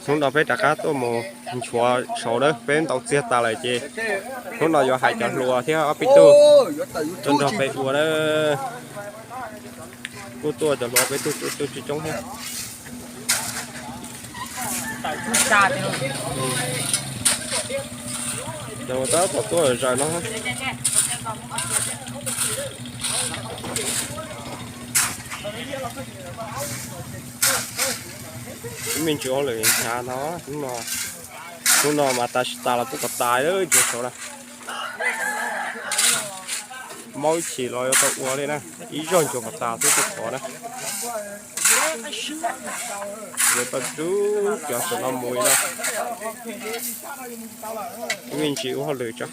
Hnub no peb rov qab tuaj mus nchuav saud na, peb ntaus txiag tas lawm ces hnub no yuav hais cov hluas thiab ob peb tug tuaj nrog peb ua na. Kuj tuaj cov hluas peb tug tuaj coob thiab. Cov tab tom tuaj zaws no. Me ntsis hauj lwm hnyav no, hnub no mas tas tsis tas los tuaj kom tas nchuav saud na. Maub ib chim los yuav tau ua li na, ib zaug nchuav kom tas xwb tuaj thov na. Yuav tau rub cov saum no mus li na. Me ntsis ua hauj lwm tso.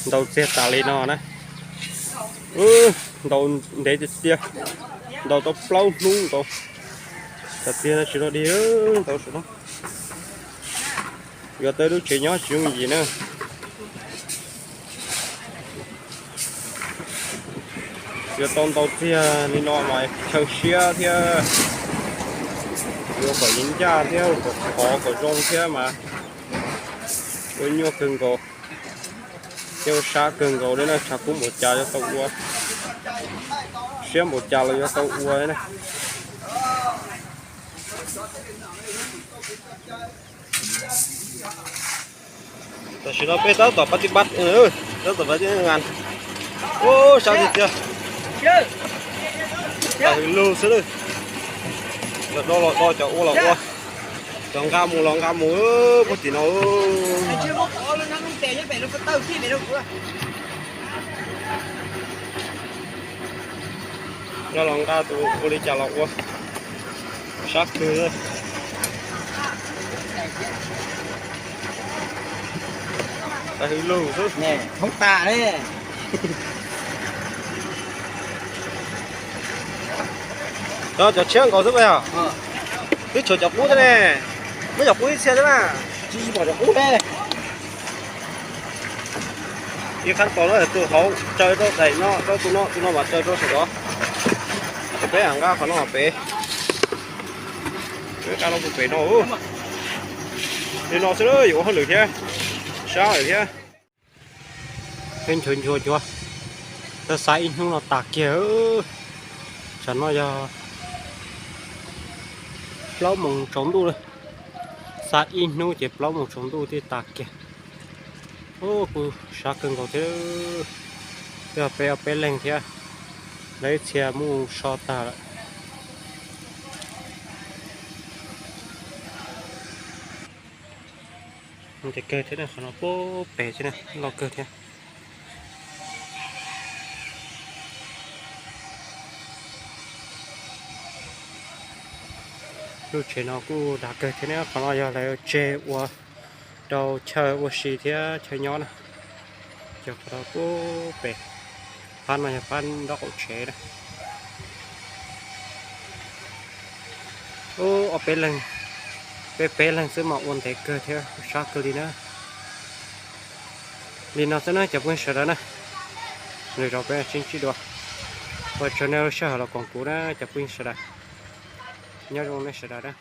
Ntaus txiag tas li no na. Ntaus ntev tiag tiag, ntaus tau plaub hnub nkaus. Txiag no tsis dog dig, ntaus saum no. Yuav tau lub tsev nyob tsis yooj yim na. Yuav tau ntaus txiag li no mas chaw siab thiab, yuav kom yeej ncaj thiab, kom khov kom zoo thiab mas ua nyuaj kawg nkaus thiab ua sab kawg nkaus li na. Tshav kub npaum cas yuav tau ua, siab npaum cas los yuav tau ua na. Tam sim no peb tab tom pab tib pab, tab tom pab tib ngan. Ub, sab tiag tiag. Tam hws lug xwb lawm. Cov do los do, cov ua los ua, cov nqa mus los nqa mus puag tim no. Nqa los nqa, tus ua li cas los ua, sab kawg. Tam hws lug xwb. Thoob tas li. Cov tshiab nkaus xwb yog? Twb tshuav cov qub thiab ne. Muab cov qub ib txhia thiab na. Tsis pom cov qub ne. Ib qhab tos no tus hauv tsaws rau daim no, rau tus no, tus no mas tsaws rau saum tod. Ces peb nqa qhov no pem. Peb nqa no pem no. Li no xwb yuav ua hauj lwm thiab, sab lawm thiab. Peb nchuav nchuav nchuav, tau xav ib hnub no tas kiag. Tsam no yog plaub moos tsaus ntuj lawm. Xav ib hnub ces plaub moos tsaus ntuj thiaj tas kiag. Ub, kuj sab kawg nkaus thiab. Yog peb ob peb leeg thiab, lawv ib txhia mus so tag lawm. Ntev kawg thiab, qhov no puag pem thiab, loj kawg thiab. Lub tsev no kuj dav kawg thiab ne, qhov no yog lawv tseg ua rau chaw ua si thiab chaw nyob na. Cov qhov no puag pem, phab no yog phab nraub qaum tsev na. Ub, ob peb leeg, peb peb leeg xwb mas ua ntev kawg thiab sab kawg li na. Li no xwb na cov phooj ywg sawv daws na, lwm zaus peb sib ntsib dua. Ua tsaug nej lub sij hawm los koom kuv na cov phooj ywg sawv daws. Nyob zoo nej sawv daws na.